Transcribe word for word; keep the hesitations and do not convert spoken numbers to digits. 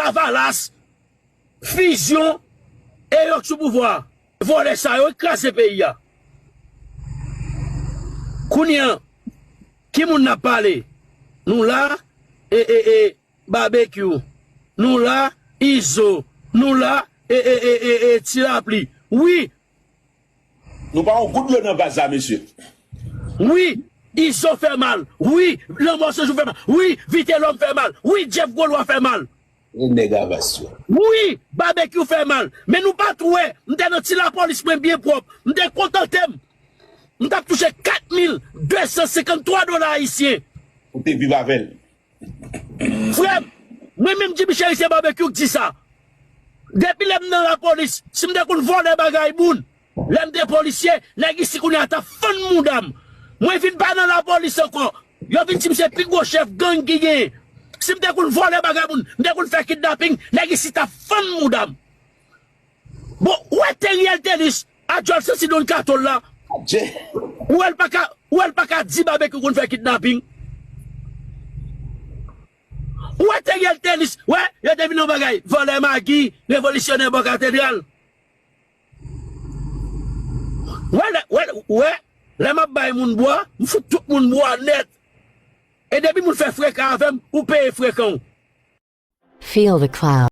Lavalas, Fizyon, e yo k sou pouvwa. Vòlè sa yo, kraze peyi a. Kounye a, ki moun n ap pale? Nou la, e, e, e, Babekyou. Nou la, Izo. Nou la, e, e, e, e, e, Ti Lapli. Wi, Nou pa yon goud dlo nan vaz la, mesye. Wi, Izo fè mal. Wi, Lanmò Sanjou fè mal. Wi, Vitelòm fè mal. Wi, Jeff Gwolwa fè mal. E nèg avas yo. Wi, Babekyou fè mal. Men nou pa tou wè. M te nan ti lapolis mwen byen pwòp. M te kontante m. M t ap touche kat mil de san senkant twa dola ayisyen. Ou te viv avè l. Frè m, mwen menm Jimmy Cheri se Babekyou k di sa. Depi lè m nan lapolis, si m te konn vòlè bagay moun, lè m te polisye, nèg isi kounye a t ap fann mouda m. Mwen vin pa nan lapolis ankò. Yo vin di m se pi gwo chèf gang ki genyen. Si m te konn vòlè bagay moun, m te konn fè kidnaping, nèg isi t ap fann mouda m. Bon, ou wè Theriel Thelus a djòl santi Don Kato l la? Adje. Ou wè l pa ka, ou wè l pa ka di Babekyou konn fè kidnaping? Ou wè Theriel Thelus, wè, yo te vin yon bagay, vòlè magi, revolisyonè bò katedral. Wè, lè, wè, wè, lè m ap bay moun bwa, m fout tout moun bwa nèt. E depi moun fè frekan avè m, ou peye frekan w. Feel the cloud.